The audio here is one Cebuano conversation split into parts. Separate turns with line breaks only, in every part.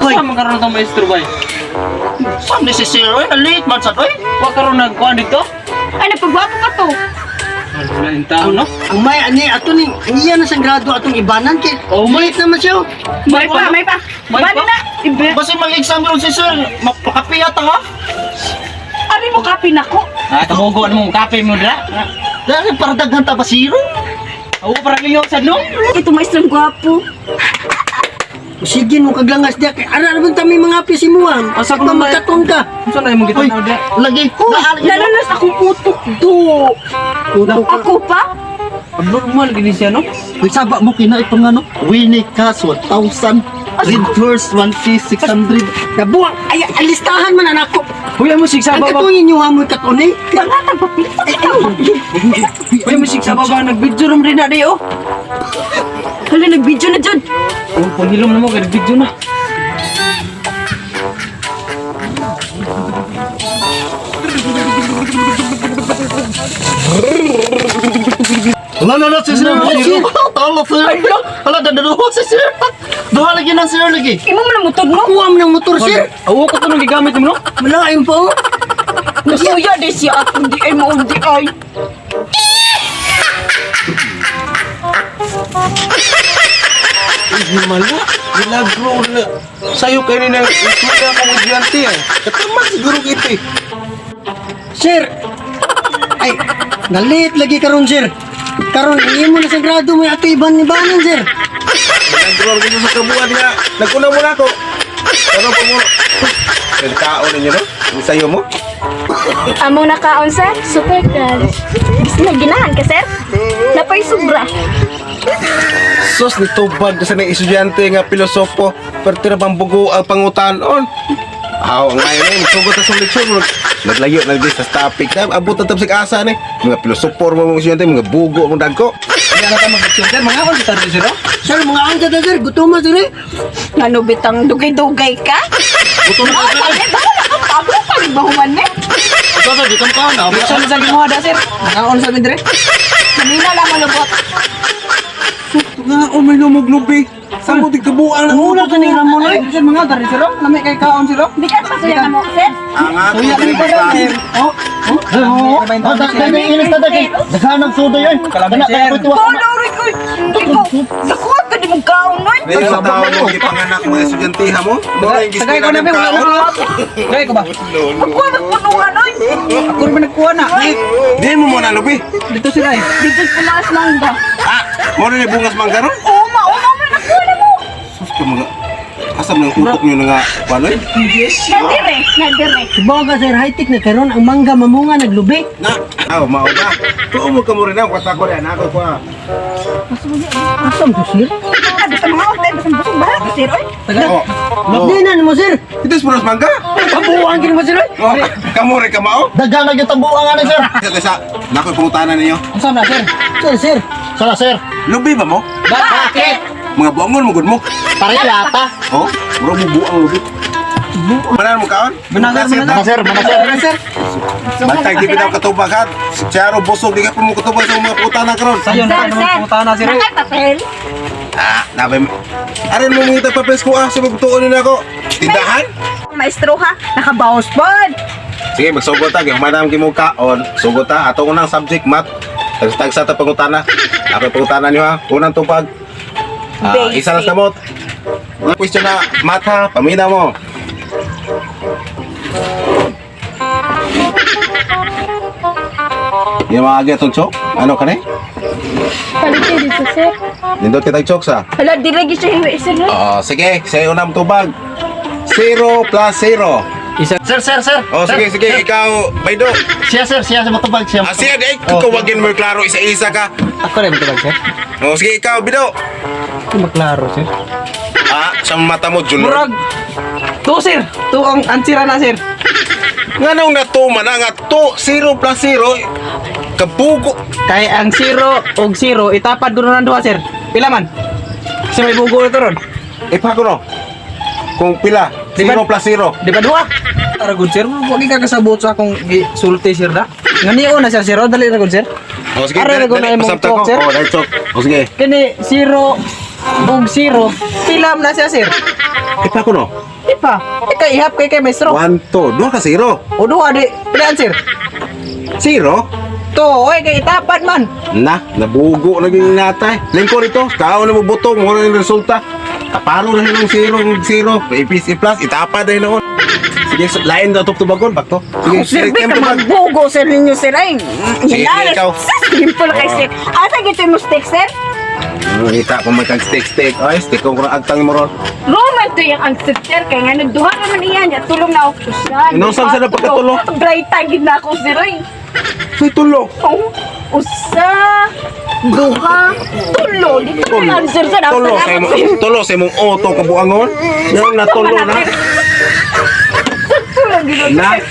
Hoy,
Saan man karon tong maestro bay?
Saan ni si Sir? Oy, na-late man sad oy.
Wa karon nagkuan dito?
Ay, napagwapo ka to.
Wala yung tao, no?
Ang may ani ato ni ang iya na sang grado atong ibanan kay.
Oh, may-
Late naman siya, oh.
May pa, may pa.
May
Bali
pa?
na. Ibe.
Basta mag-exam ron si Sir, mapakapi ata ha.
Ari mo kape na ko.
Ah, kabugo mo kape mo dra.
Dahil para daghan ta ba zero?
Awo para lingaw sad no?
Ito maestro ang gwapo.
Sige mo kaglangas diya kay ara ra man ta may mga apis mo ah.
Asa ko
Pa
naman-
magkaton ka.
Unsa na imong
Uy,
gitanaw dra?
lagi. Naali
Lalanas akong utok do.
Utok ka.
Ako pa?
Abnormal gini siya, no?
Uy, saba mo kina itong ano? Winnie Cash 1,000. Red First 1,600.
Nabuang ay alistahan man anak ko.
Huy mo sig
Ang
sa baba.
katong inyo hamoy katon eh.
Pangatag pa pila.
Huy mo sig sa baba nag-video rom rin na di oh.
Hala, nag-video na dyan.
Oh, panghilom na mo kay nag-video na.
Wala na na si Sir.
Sir.
Talo sir. Wala dandaduha si Sir. Duha lagi na sir lagi.
Imo mo na motor no?
Kuha mo ng motor, sir.
Awo ka to nang gigamit mo, no?
Malaim pa oh.
Nasuya di siya at hindi ay maundi ay.
Himala, milagro na. Sayo kayo ni nang istorya akong estudyante eh. Kataman siguro kita eh.
Sir. Ay, nalit lagi karon, sir. Karon imo na sa grado mo ato iban ibanan, sir.
Milagro ang sa kabuan nga. Naguna mo na ako. Ano pa mo? Nagkaon ninyo no? Ang sayo mo?
Among nakaon sir, super crunch.
Gusto na ginahan ka, sir?
Napay sobra.
Sus, nitubag sa nang estudyante nga pilosopo. Pero tira bang bugo ang pangutanon. Aw, ang ngayon eh, magsugot na sa leksyon. Naglayo na sa topic. Abot na tapsik asa ni. Mga pilosopo mo mga estudyante, mga bugo mo dagko.
Hindi na ta mag-lecture sir, mga kon kita diri sir, oh.
Sir, mga angka ta, sir. Gutom na, sir eh.
Ngano bitang dugay-dugay ka?
Gutom na
Ah,
sir.
sabi, bahala ka. Pablo pa, bahuman eh.
Ikaw sir, di ka makaon na.
Leksyon sa gimuha da sir. Nakaon sa min diri.
Namina lang malubot.
Nga, oh, may lumuglubi. Sa mo, di kabuang na.
Muna ka ni Ramon
Ay,
oy.
sir mga diri sir, oh. Lami kay kaon sir, oh.
Di ka pasuya na mo, sir?
Ang ato,
Suya
diri
ni pa sir. Oh. Oh.
Oh, daghan inis na daghan. Daghan ang sudoy oy.
Kalami,
Kana
sir.
kay tuwa.
Polo, Rico. Ikaw, sakuha ka di mong kaon, noy.
Ngayon sa tao mo, gipanganak mga estudyante ha mo? Mura yung
Tagay ko
gismira
na
ng
be, wala
kaon.
na. Tagay ko ba?
Ako nagpunuhan, noy.
Ako rin ba nagkuha na?
Di mo muna lubi.
Dito sila eh.
Dito pulas lang ba?
Ah, mura ni bungas manggaron?
Oo, mauna mo, nakuha na mo.
Sus ka mga... Asa mo yung utok nyo na nga, paano eh?
Nadire, nadire.
Baga sir, high-tech na karon ang mangga mamunga naglubi.
Na, aw, mao ba? Tuo mo ka mo rin ako, kata ko rin, ako ko ah.
Asam to, sir?
Ah, basta mga hotel, basta busog bahala ka, sir, oy.
Oh, oh.
Di na mo, sir.
Ito is puros mangga?
Pabuang kini mo, sir. Oy.
Oh, kamo rin ka mao?
Daghan na gyud tambuang ana sir.
Isa kaysa, nakoy pangutana ninyo.
Unsa na sir?
Sir, sir.
Sala sir.
Lubi ba mo?
Bakit?
Mga buangon mo gud mo.
Pare lata.
Oh, mura mo buang lubi. Manan mo kaon?
Manasar,
Mana sir, mana sir.
Sir,
Bantay di bitaw katubag ha. Si Charo busog di ka pa mo katubag sa mga pangutana karon.
Sayo na
Sir,
naman
sir.
pangutana sir. eh.
Nakay papel.
Ah, nabay. Aron mo mangita papels ko ah, sa magtuon nila ako. Tindahan?
Maestro ha, nakabawas pod.
Sige, magsugod ta. Kaya manam kimo kaon. Sugod ta. Atong unang subject, math. Tagsa ta pangutana. Ako pangutana niyo ha. Unang tupag. Ah,
Basic.
isa lang sa kamot. Unang question na, math ha. Pamina mo. Yung mga agi atong chok? Ano ka ni?
Palit dito sir.
Nindot kita chok sa.
Hala, di lagi siya hiwi, sir, noy.
Oo, sige. Sa unang tubag. 0 plus 0.
Sir, sir, sir.
Oh,
Sir,
sige, sige.
sir.
Ikaw, Baydo.
Siya sir, siya sa matubag siya.
Ah, siya, eh. Kukawagin mo yung klaro. Isa-isa ka.
Ako rin matubag sir.
Oh, sige, ikaw, Bido.
Hindi maklaro sir.
Ah, sa mata mo, Junor.
Murag. To sir. To ang ansira na sir.
Nga nung natuma na nga, 2, 0 plus 0, Kabugo.
Kay ang 0 og 0 itapad ko ng duha, sir. Pila man? Sa may bugo na to ron.
Ipako no. Kung pila, 0 plus 0.
Di ba duha? Tara gud, sir, wag ka kasabot sa akong gisulti, sir, da. Nganion na siya, sir, oh, dali ra gud, sir.
O sige,
Aray,
dali,
ra gud
dali,
na imong
pasabta
talk,
ko.
sir.
Oh, dali, chok. O sige.
Kini 0 og 0, pila man na siya, sir?
Ipako no.
Ipa. Ika ihap kay kay maestro.
1, 2. Duha ka 0.
O duha di. Pilaan, sir?
0?
To, oy kay itapad man.
Na, nabugo na yung natay. Lingko rito, kao na mo butong, mo na yung resulta. Taparo na yung 0, 0. I plus, itapad na yun. Sige, so, lain na tubagon, bakto. Sige,
Ako, sir,
sige,
be, ka
tubag.
magbugo, sir, ninyo, sir. Ay,
Sige,
hinala.
ikaw.
Simple kay
Oo.
sir. Asa gito mo steak, sir?
Ngita kung may kag steak steak. Ay, steak kong kurang agtang mo ron.
Roman to yung ang sir, kay nga nagduha naman iya niya, tulong na ako siya.
Inusam sa na pagkatulo?
Bright tagid na ako, sir, oy.
May tulo.
Oh, usa, duha, tulo. Di ko na answer, sir. Ang
Tulo sa
salamat,
imong
sir.
tulo sa imong auto kabuangon. Yung natulo na.
Tulo, gino,
Na.
sir.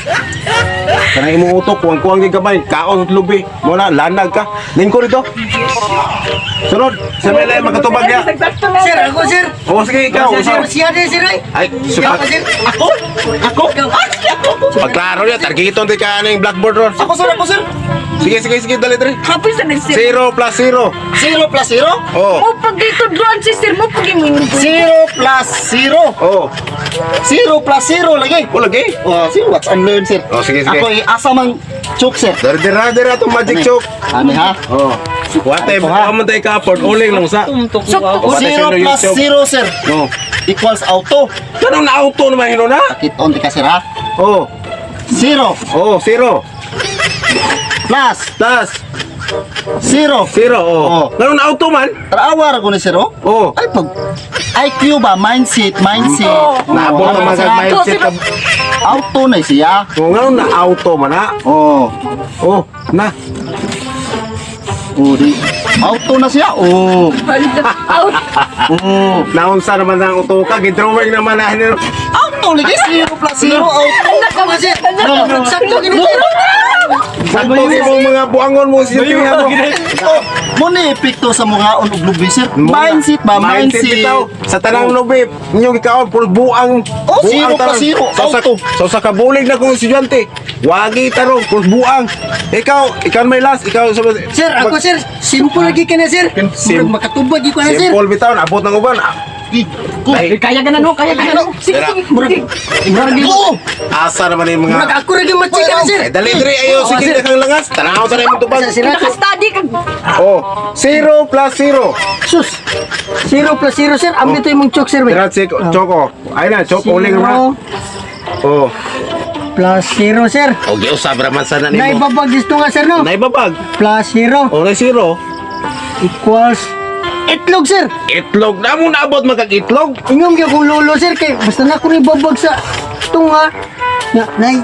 Kanang imong utok, kuwang-kuwang gid gamay, kaon at lubi. Mo na lanag ka. Lingko rito. Sunod, sa may lain makatubag ya.
Sakto na,
Sir, ako sir.
O sige ikaw,
Sir,
usaw.
siya din sir ay.
Ay,
Ikaw
supat.
sir.
Ako? Ako? Ako?
Pagklaro niya, targeton di ka aning blackboard ron.
Ako, sir, ako, sir.
Sige, sige, sige, dali dali.
Happy sa nag sir.
0 plus 0.
0 plus 0?
Oh.
Mo pag dito doon si sir mo pag imo.
0 plus 0.
Oh.
0 plus 0 lagi.
O lagi.
Oh, see what's unlearn, sir.
Oh, sige, sige.
Ako eh, asa mang choke, sir.
Dere dere dere atong magic choke.
Ano ha?
Oh. Wate,
Ito, ha?
mo man tayo ka-afford uling lang sa.
Tumtok ko.
Wate,
0
sino yung
plus
choke?
0, sir.
No.
Equals auto.
Ganun na auto naman hino na.
Kit on di ka, sir, ha?
Oh.
0
Oh, 0
plus
plus
0.
0. Oh.
Oh.
Ganun na auto man.
Tarawa ra ko ni sir, oh.
Oh.
Ay, pag IQ ba? Mindset, mindset.
Naabot
Oh,
naman
sir,
sa mindset.
Auto na siya.
Oh, ganun na auto man ha.
Oh.
Oh, na.
Oh, di. Auto na siya. Oh.
Out.
Oh.
Naunsa naman ang uto ka, gidrawing naman na hino.
Auto lagi 0 plus 0 auto.
Ako sir. Sakto gini sir.
Sakto imong mga buangon mo siya mo.
Oh, mo ni epekto sa mga on og lubi, sir. Mindset ba?
Mindset
Mindset.
bitaw. Sa tanang lubi, inyong gikaon puro buang.
Oh,
buang
zero
tarong.
plus zero,
Sa, sa,
auto.
sa, sa kabulig na kong estudyante. Wagi tarong, puro buang. Ikaw, ikaw may last, ikaw sa
Sir, ako sir. Simple lagi ka na sir.
Sim-
Murag makatubag ko na sir.
Simple bitaw, abot ng uban. Ah,
Eh, kaya ka na no, kaya ka na no.
Sige, sige.
Murag murag
Oh!
Asa naman yung
murag
mga
ako ra gyud matsika na sir.
Eh, dali diri ayo sige na kang langas. Tanaw sa imong tubag.
Sir, ako.
Naka-study ka.
Oh, 0 plus 0.
Sus. 0 plus 0 sir. Amo dito imong choke sir.
Tira si Choco. Ay na, Choco uling
Zero
naman. Oh.
plus 0 sir.
Okay, usab raman sana nimo.
Naibabag dito nga sir no.
Naibabag.
Plus 0
Oh, na 0.
equals itlog sir.
Itlog na mo naabot magkag-itlog.
Ingom gyud kong lolo sir kay basta na ko ni babag sa tunga nga nay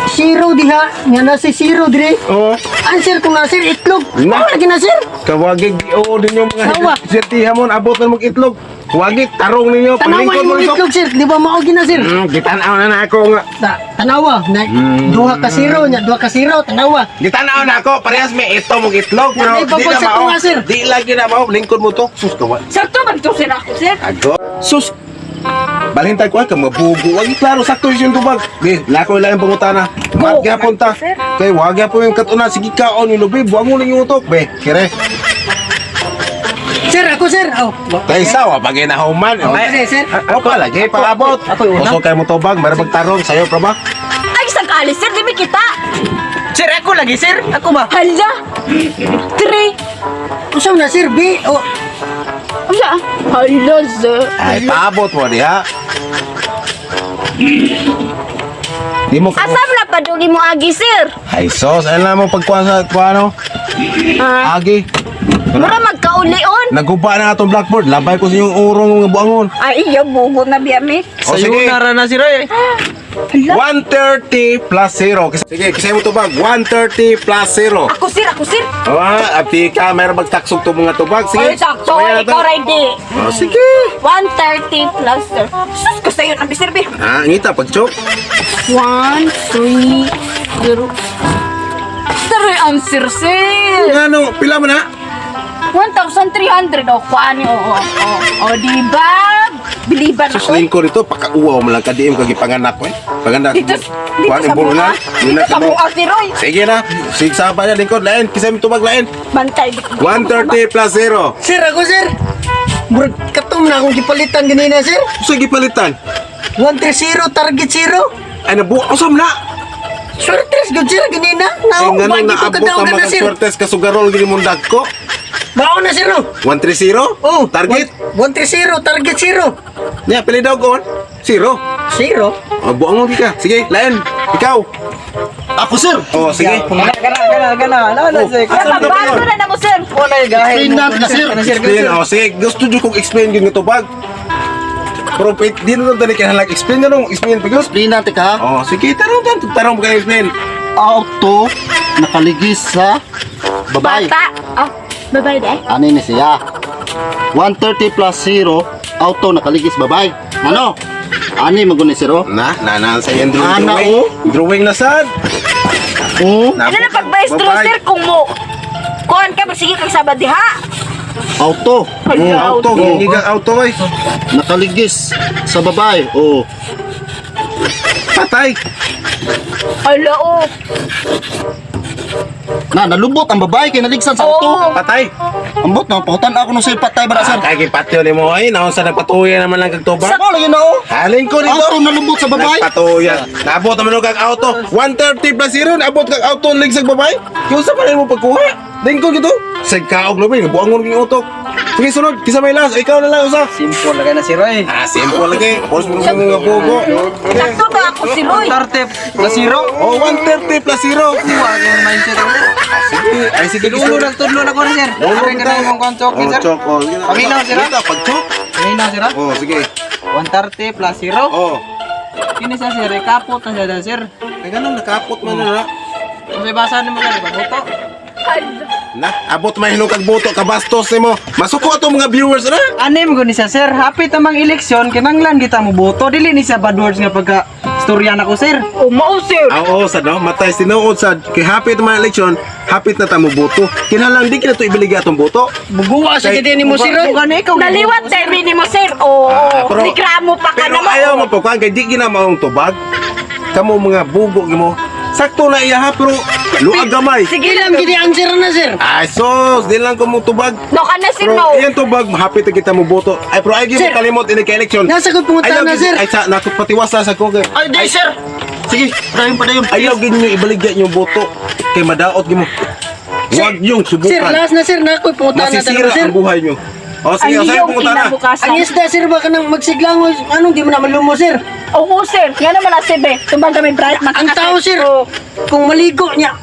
zero diha nga nasa zero dire.
Oh.
Answer ko nga sir itlog.
Na.
Na. Lagi na sir.
Kawagig oo ninyo mga
Sawa.
sirtiha mo abot na mag itlog. Wagi tarong ninyo
Tanawa
paglingkod mo
imong
nito.
itlog sir, di ba mao gina sir?
Gitanaw na na ako nga.
Ta tanawa na duha ka zero nya duha ka zero tanawa.
Gitanaw na ako parehas may ito mong itlog pero
Naibabag
di na
sa
mao.
tunga, sir.
Di lagi na mao lingkod mo to. Sus kawa.
Sakto man to, sir, ako, sir.
Ago. Sus. Balhin tayo ko ka mabugo. Wagi klaro sakto yung tubag. Di lako lang ang pangutana. Mat gyapon ta.
Sir.
Kay wag gyapon yung katuna sige kaon yung lubi buang mo lang yung utok be. Kire.
Sir ako sir. Oh.
Kay sawa pag ginahuman.
Ay, sir.
Ako pa lagi paabot.
Ako yung una.
Uso kay mo tubag, meron magtarong sayo pa ba?
Ay, sakali, sir, di mi kita.
Sir, ako lagi, sir. Ako ba?
Hala. 3.
Usaw na sir B. Oh.
Unsa? Hala, sir.
Ay, paabot mo diha. Di mo ka.
Asam na padugi mo agi, sir.
Ay, sos, ano mo pagkuha sa kuha no? Agi.
Mura magkaulion.
Naguba na atong blackboard. Labay ko sa inyong urong nga buangon.
Ay, iya, bugo na biya, mi.
O sige.
Sayonara na sir eh.
130 plus 0. Sige, kisay mo tubag. 130 plus 0.
Ako, sir, ako, sir.
Ah, ati ka, meron magtaksog to mga tubag. Sige.
Ay, sakto.
Sumaya na to.
Ikaw, ready.
Oh, sige.
130 plus, sir. Sus, ko sa'yo na, sir, bi.
Ah, ngita, pag-choke.
1 3 0. Sir, answer, sir.
Nga no, pila man na?
1,300. O, kuan o, o, o. O, di ba? Biliban
Sus
ako.
lingkod ito, pakauwaw mo lang kadiim kag ipanganak ko eh. Panganak.
Dito, dito
Kuan
sa
imbulo
mua.
na.
Dito sa mua, si Roy.
Sige na, sige sa pa niya lingkod lain, kisay mo tubag lain.
Bantay.
130 plus 0.
Sir, ako sir. Murag katom na akong gipalitan ganina sir.
Sige palitan.
130 target 0.
Ay nabuo usam na.
Swertres gud sir ganina.
Ay
Naong
nga nang
wagi ko
naabot
kadaog
ang
na
mga
sir.
swertes kasugarol gini mong dagko.
Baon na sir no.
130?
Oh,
Target?
130 target 0.
Nya pili daw ko. 0.
0.
Oh, buang mo ka. Sige, lain. Ikaw.
Ako, sir.
Oh, sige.
Kana kana kana kana. Ano na sir?
Asa man
Bago na na mo, sir.
Wala gahe.
Explain na, sir.
Explain. Oh, sige. Gusto jud kong explain gyud nga tubag. Pero wait, di na lang dali kay halag explain na nung explain pagos.
Explain natin ka, ha?
Oh, sige, tarong tarong tarong kayo explain.
Auto nakaligis sa babae.
Bata. Ah, babae di.
Ano ni siya? 130 plus 0, auto nakaligis babae. Ano? Ani maguni sir, oh?
Na, na na sa iyang drawing.
Ana,
drawing.
oh.
Drawing na sad.
Oh,
Ano na pagbaestro,
Babae.
sir, kung mo. Kuan ka, sige kang sabad diha.
Auto.
Hala,
Auto,
Oh.
giga auto oy.
Nakaligis sa babae. Oh.
Patay.
Hala, oh.
Na nalubot ang babae kay naligsan sa auto.
Oo.
Patay.
Ambot na pahutan ako nung sir patay ba na, sir.
Ah, kay gipatyo nimo ay naon sa nagpatuya naman lang kag tubag.
Sa lagi na oh.
Halin ko dito.
Auto nalubot sa babae.
Nagpatuya. Naabot naman og kag auto. 130 plus 0 naabot kag auto ligsag babae. Kinsa pa rin mo pagkuha? Lingkod gito. Sa kaog labi buangon king utok. Sige sunod, kisa may last, ikaw na lang usa.
Simple lagi na sir oy.
Ah, simple lagi. Boss mo nga bugo.
Sakto ba ako si Roy?
30 plus 0.
Oh, 130 plus 0.
Kuha akong mindset sir.
Sige, ay sige.
Ulo lang tudlo na ko na sir.
Ulo
Are ka na imong kuan chok
Oh,
sir.
chok. Oh, sige na.
Paminaw sir.
Dito, pag-chok.
Paminaw sir.
Oh, sige.
130 plus 0.
Oh.
Kini siya sir, kapot na siya sir.
Ay, ganun, nakapot man na.
Kung may basa nimo sir, babuto.
Hala.
Na, abot man hinong kag boto, kabastos nimo. Masuko ato mga viewers na.
Anim ko ni siya sir, hapit amang eleksyon kinanglan kita mo boto, dili ni siya bad words nga pagka storya na ko sir.
Oh, mao, sir.
Ah, Oo, sad no, matay sinuod sad. Kay hapit man eleksyon, hapit na ta mo boto. Kinahanglan di kina to ibiligi atong boto.
Buguwa sa gid ni mo sir. oy.
Bukan ikaw.
Naliwat tayo ni mo, sir. Oh,
Ah, pero-
reklamo pa ka
Pero
naman.
ayaw mo pa kay di gina maong tubag. Kamo mga bugo gimo. Sakto na iya ha, pero luag gamay.
Sige
Ilam gid answer na sir.
Ay, sos, di lang ko mo tubag.
No ka na, sir,
Pero
no.
iyan tubag, hapit na kita mo boto. Ay, pero ay gimo
Sir.
kalimot ini kay eleksyon.
Nasa ko punta
Ayaw
na
gid-
sir.
Ay, sa nakapatiwasa sa ko kay.
Ay, di sir. Sige, padayon padayon.
Ayaw gid nyo ibaligya yung boto kay madaot gimo. Huwag yung subukan.
Sir, last na sir, nakoy punta na
Masisira
tanong sir.
ang buhay nyo. O
Ang
sige, o sa'yo
iyong
pumunta na.
kinabukasan.
Ang isda sir baka nang magsiglang anong di mo na malumo sir.
Oo, sir. Nga naman na, sir, be. Tumbang kami, bright.
Ang tao sir, kung maligo niya,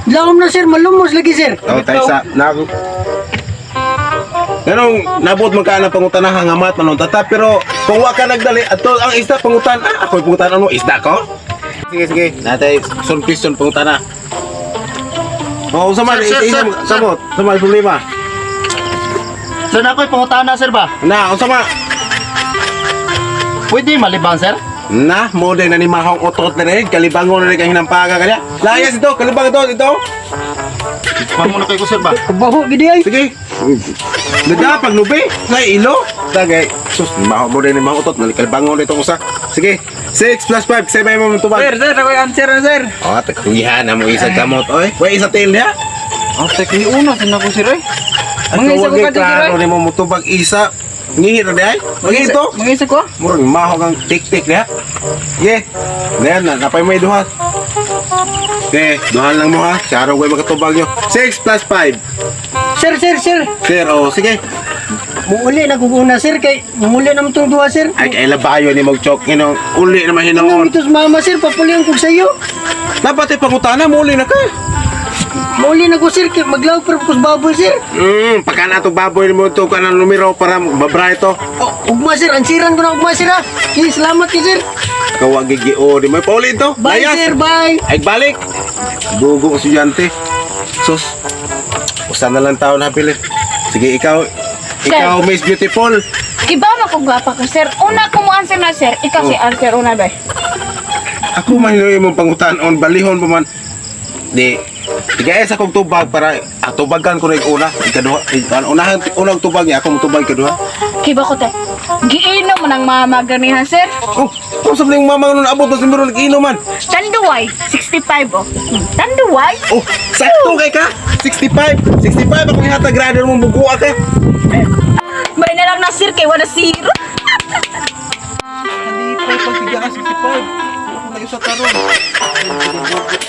lawom na sir, malumos lagi sir.
O, tayo sa... Na, Ganong nabot man ka ng pangutana hangamat manon tata pero kung wa ka nagdali ato ang isda pangutan ah ako pangutan ano isda ko. Sige sige natay son question pangutana. Oh, sama
Sir, sir,
isa
sir,
samot sama problema.
Sir, na ako'y pangutana, sir ba?
Na unsa ma?
Pwede malibang, sir?
Na mo din na ni mahong utot na rin kalibangon na rin kang hinampaga kanya. Layas ito kalibang ito ito.
Pamuno kayo ko, sir ba?
Kabaho gid ay.
Sige. Nada pag lubi, sa ilo. Tagay. Sus, maho mo rin ni utot, nalikalbangon nito usa. Sige. 6 plus 5, 7 mo tubag.
Sir, sir, ako yung answer na sir.
Oh, tagkuyihan na mo isang kamot oy. Wa isa tail niya.
Oh, tek ni una sa nako sir oy.
Mga
Mga isa ko ka sir
klaro
oy.
nimo mo tubag isa. Ngihir na di ay. Mga ito.
Mga isa ko.
Murag maho kang tik-tik niya. Ye. Then na napay may duha. Okay, duhan lang mo ha. Saro ko makatubag nyo. 6 plus 5.
Sir, sir, sir.
Sir, oh, sige.
Muuli na kung una sir kay muuli na tong duha sir.
Ay, kay labayo ni magchok ngino. Uli naman
Ano
hinoon.
ito mama sir, papulihan ko sa iyo.
Dapat ay pangutana, muli na ka.
Muuli na ko sir kay maglaw pero ko sa baboy sir.
Pagka na itong baboy mo ito ka ng numero para mabra ito.
Oh, ugma sir, ansiran ko na ugma sir ha. Sige, salamat kay sir.
Kawagigi o, di mo pauli ito.
Bye
Layas.
sir, bye.
Ay, balik. Bugo estudyante. Sus, usa na lang tao na pili. Sige, ikaw. Ikaw, Miss Beautiful.
Iba man kung gwapa ko, sir. Una ko mo answer na, sir. Ikaw si answer una, be.
Ako man hinuwi mong pangutanon, balihon pa man. Di, Tigae sa kong tubag para atubagan ko na yung una, ikaduha, unahan unang tubag niya, akong tubag ikaduha.
Kay ba ko te? Giinom man ang mama ganiha, sir.
Oh, oh sa yung mama nun abot mas numero nag-inuman.
Tanduay, 65 oh. Tanduay?
Oh, sakto kay ka. 65. 65 ako ihatag grado mong bugua ka.
May na lang na sir kay wala zero.
Kalipay pag tiga ka 65. Ako na sa karon. Ay, kamay,